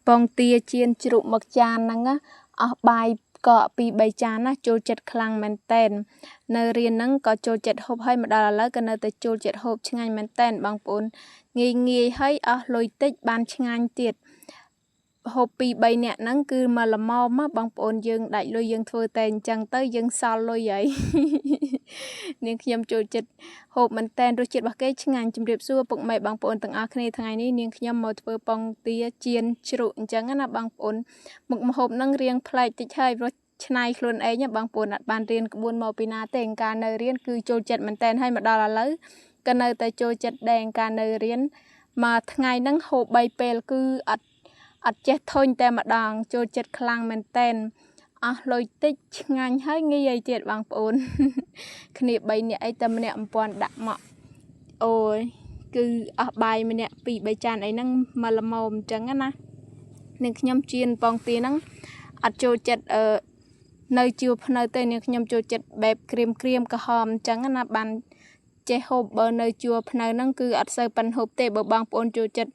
ពងទាចៀនជ្រូកមកចានហ្នឹងណាអស់បាយកកពីរបីចានណាចូលចិត្តខ្លាំងមែនតែននៅរៀនហ្នឹងក៏ចូលចិត្តហូបហើយមកដល់ឥឡូវក៏នៅតែចូលចិត្តហូបឆ្ងាញ់មែនតែនបងប្អូនងាយងាយហើយអស់លុយតិចបានឆ្ងាញ់ទៀតហូបពីរបីនាក់ហ្នឹងគឺមកល្មមបងប្អូនយើងដាច់លុយយើងធ្វើតែអញ្ចឹងទៅយើងសល់លុយហើយ នាងខ្ញុំចូលចិត្តហូបមែនតែនរសជាតិរបស់គេឆ្ងាញ់ជំរាបសួរពុកម៉ែបងប្អូនទាំងអស់គ្នាថ្ងៃនេះនាងខ្ញុំមកធ្វើពងទាចៀនជ្រូកអញ្ចឹងណាបងប្អូនមុខម្ហូបហ្នឹងរៀងប្លែកតិចហើយព្រោះឆ្នៃខ្លួនឯងណាបងប្អូនអត់បានរៀនក្បួនមកពីណាទេកាលនៅរៀនគឺចូលចិត្តមែនតែនហើយមកដល់ឥឡូវក៏នៅតែចូលចិត្តដែរកាលនៅរៀនមួយថ្ងៃហ្នឹងហូប3ពេលគឺអត់ចេះធុញតែម្ដងចូលចិត្តខ្លាំងមែនតែនអស់លុយតិចឆ្ងាញ់ហើយងាយទៀតបងប្អូន គ្នា3នាក់អីតែម្នាក់1000ដាក់មកអូយគឺអស់បាយម្នាក់2 3ចានអីហ្នឹងមកល្មមអញ្ចឹងណានាងខ្ញុំចៀនពងទាហ្នឹងអត់ចូលចិត្តអឺនៅជួភ្នៅទេនាងខ្ញុំចូលចិត្តបែបក្រៀមក្រៀមក្រហមអញ្ចឹងណាបានចេះហូបបើនៅជួភ្នៅហ្នឹងគឺអត់សូវប៉ិនហូបទេបើបងប្អូនចូលចិត្ត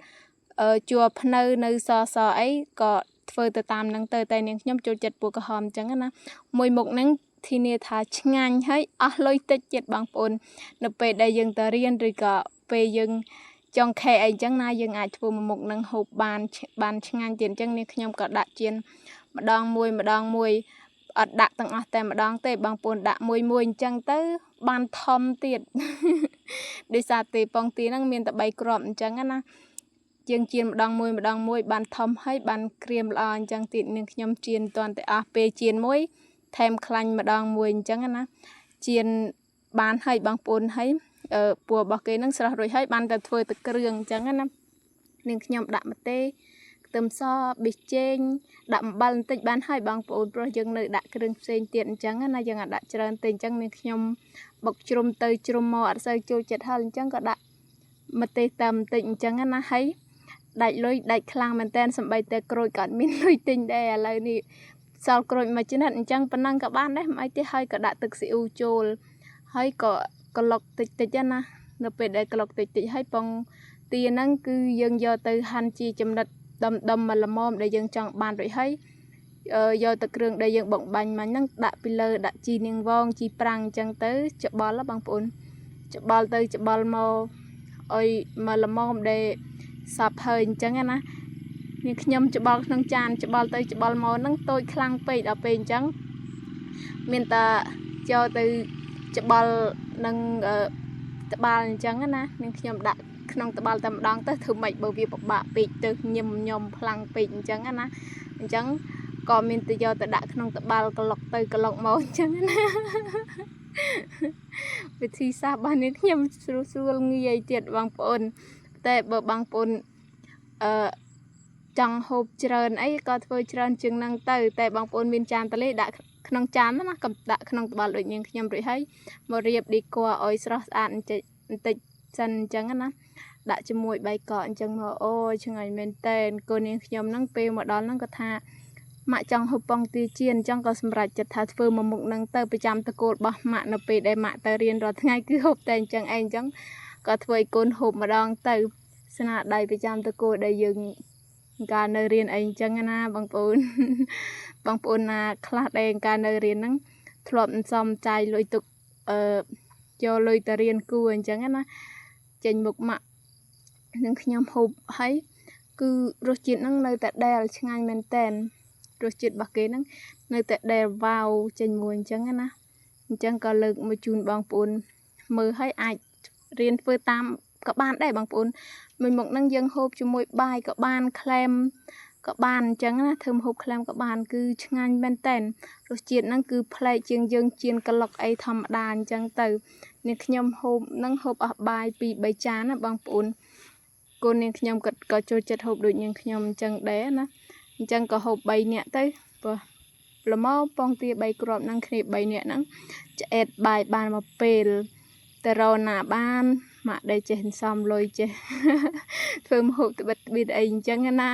ជួភ្នៅនៅសសអីក៏ធ្វើទៅតាមហ្នឹងទៅតែនាងខ្ញុំចូលចិត្តពូក្រហមអញ្ចឹងណាមួយមុខហ្នឹងធានាថាឆ្ងាញ់ហើយអស់លុយតិចទៀតបងប្អូននៅពេលដែលយើងទៅរៀនឬក៏ពេលយើងចង់ខែអីចឹងណាយើងអាចធ្វើមួយមុខនឹងហូបបានបានឆ្ងាញ់ទៀតអញ្ចឹងនេះខ្ញុំក៏ដាក់ចៀនម្ដងមួយម្ដងមួយអត់ដាក់ទាំងអស់តែម្ដងទេបងប្អូនដាក់មួយមួយអញ្ចឹងទៅបានធំទៀត ដោយសារទេពងទាហ្នឹងមានតែ3គ្រាប់អញ្ចឹងណាយើងចៀនម្ដងមួយម្ដងមួយបានធំហើយបានក្រៀមល្អអញ្ចឹងទៀតនឹងខ្ញុំចៀនតាន់តែអស់ពេលចៀនមួយថែមខ្លាញ់ម្ដងមួយអញ្ចឹងណាចៀនបានហើយបងប្អូនហើយពណ៌របស់គេនឹងស្រស់រួចហើយបានតែធ្វើទឹកគ្រឿងអញ្ចឹងណានាងខ្ញុំដាក់ម្ទេសខ្ទឹមសប៊ីចេងដាក់អំបិលបន្តិចបានហើយបងប្អូនព្រោះយើងនៅដាក់គ្រឿងផ្សេងទៀតអញ្ចឹងណាយើងអាចដាក់ច្រើនទេអញ្ចឹងនាងខ្ញុំបុកជ្រុំទៅជ្រុំមកអត់សូវចូលចិត្តហើយអញ្ចឹងក៏ដាក់ម្ទេសតាមបន្តិចអញ្ចឹងណាហើយដាច់លុយដាច់ខ្លាំងមែនតើសំបីតែក្រូចក៏អត់មានលុយទិញដែរឥឡូវនេះសល់ក្រូចមួយចំណិតអញ្ចឹងប៉ុណ្ណឹងក៏បានដែរមិនអីទេហើយក៏ដាក់ទឹកស៊ីអ៊ូចូលហើយក៏ក្លុកតិចតិចណានៅពេលដែលក្លុកតិចតិចហើយពងទាហ្នឹងគឺយើងយកទៅហាន់ជាចំណិតដុំដុំមកល្មមដែលយើងចង់បានរួចហើយយកទៅគ្រឿងដែលយើងបំបាញ់មកហ្នឹងដាក់ពីលើដាក់ជីនាងវងជីប្រាំងអញ្ចឹងទៅច្បល់បងប្អូនច្បល់ទៅច្បល់មកឲ្យមកល្មមដែលសពហើយអញ្ចឹងណានេះខ្ញុំច្បល់ក្នុងចានច្បល់ទៅច្បល់មកហ្នឹងតូចខ្លាំងពេកដល់ពេលអញ្ចឹងមានតែចូលទៅច្បល់នឹងត្បាល់អញ្ចឹងណានឹងខ្ញុំដាក់ក្នុងត្បាល់តែម្ដងទៅធ្វើម៉េចបើវាពិបាកពេកទៅញឹមញំខ្លាំងពេកអញ្ចឹងណាអញ្ចឹងក៏មានទៅយកទៅដាក់ក្នុងត្បាល់ក្លុកទៅក្លុកមកអញ្ចឹងណាវិធីសាស្ត្ររបស់នេះខ្ញុំស្រួលស្រួលងាយទៀតបងប្អូនតែបើបងប្អូនអឺចង់ហូបច្រើនអីក៏ធ្វើច្រើនជាងហ្នឹងទៅតែបងប្អូនមានចានតលេដាក់ក្នុងចានណាកុំដាក់ក្នុងត្បាល់ដូចនាងខ្ញុំរួចហើយមករៀបឌីគ័រឲ្យស្រស់ស្អាតបន្តិចបន្តិចសិនអញ្ចឹងណាដាក់ជាមួយបាយកកអញ្ចឹងមកអូឆ្ងាញ់មែនតែនកូននាងខ្ញុំហ្នឹងពេលមកដល់ហ្នឹងក៏ថាម៉ាក់ចង់ហូបពងទាចៀនអញ្ចឹងក៏សម្រេចចិត្តថាធ្វើមួយមុខហ្នឹងទៅប្រចាំតកូលរបស់ម៉ាក់នៅពេលដែលម៉ាក់ទៅរៀនរាល់ថ្ងៃគឺហូបតែអញ្ចឹងឯងអញ្ចឹងក៏ធ្វើឲ្យកូនហូបម្ដងទៅស្នាដៃប្រចាំតកូលដែលយើងកាលនៅរៀនអីអញ្ចឹងណាបងប្អូនបងប្អូនណាខ្លះដែលកាលនៅរៀនហ្នឹងធ្លាប់សំចាយលុយទុកអឺយកលុយទៅរៀនគួរអញ្ចឹងណាចេញមុខម៉ាក់នឹងខ្ញុំហូបហើយគឺរសជាតិហ្នឹងនៅតែដែលឆ្ងាញ់មែនតែនរសជាតិរបស់គេហ្នឹងនៅតែដែលវ៉ាវចេញមួយអញ្ចឹងណាអញ្ចឹងក៏លើកមកជូនបងប្អូនមើលឲ្យអាចរៀនធ្វើតាមក៏បានដែរបងប្អូនមួយមុខហ្នឹងយើងហូបជាមួយបាយក៏បានក្លែមក៏បានអញ្ចឹងណាធ្វើម្ហូបក្លែមក៏បានគឺឆ្ងាញ់មែនតែនរសជាតិហ្នឹងគឺប្លែកជាងយើងចៀនក្លុកអីធម្មតាអញ្ចឹងទៅនេះខ្ញុំហូបហ្នឹងហូបអស់បាយ2 3ចានណាបងប្អូនកូននាងខ្ញុំក៏ចូលចិត្តហូបដូចនាងខ្ញុំអញ្ចឹងដែរណាអញ្ចឹងក៏ហូប3នាក់ទៅព្រោះល្មមពងទា3គ្រាប់ហ្នឹងគ្នា3នាក់ហ្នឹងឆ្អែតបាយបានមកពេលទៅរណាបានម៉ាក់ដែលចេះសំលុយចេះធ្វើម្ហូបត្បិតត្បៀតអីអញ្ចឹងណា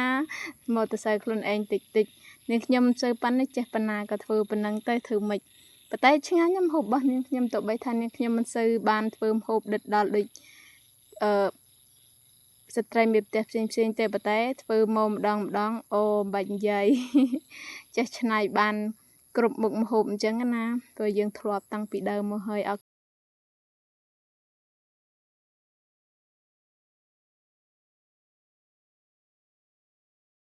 មកទៅសើខ្លួនឯងតិចតិចនាងខ្ញុំសើប៉ុណ្ណេះចេះប៉ុណ្ណាក៏ធ្វើប៉ុណ្ណឹងទៅធ្វើម៉េចប៉ុន្តែឆ្ងាញ់ម្ហូបរបស់នាងខ្ញុំទៅបីថានាងខ្ញុំមិនសូវបានធ្វើម្ហូបដិតដល់ដូចអឺ ស្ត្រីមេផ្ទះផ្សេងផ្សេងៗទេប៉ុន្តែធ្វើមកម្ដងម្ដងអូមិនបាច់និយាយ ចេះច្នៃបានគ្រប់មុខម្ហូបអញ្ចឹងណាព្រោះយើងធ្លាប់តាំងពីដើមមកហើយអរ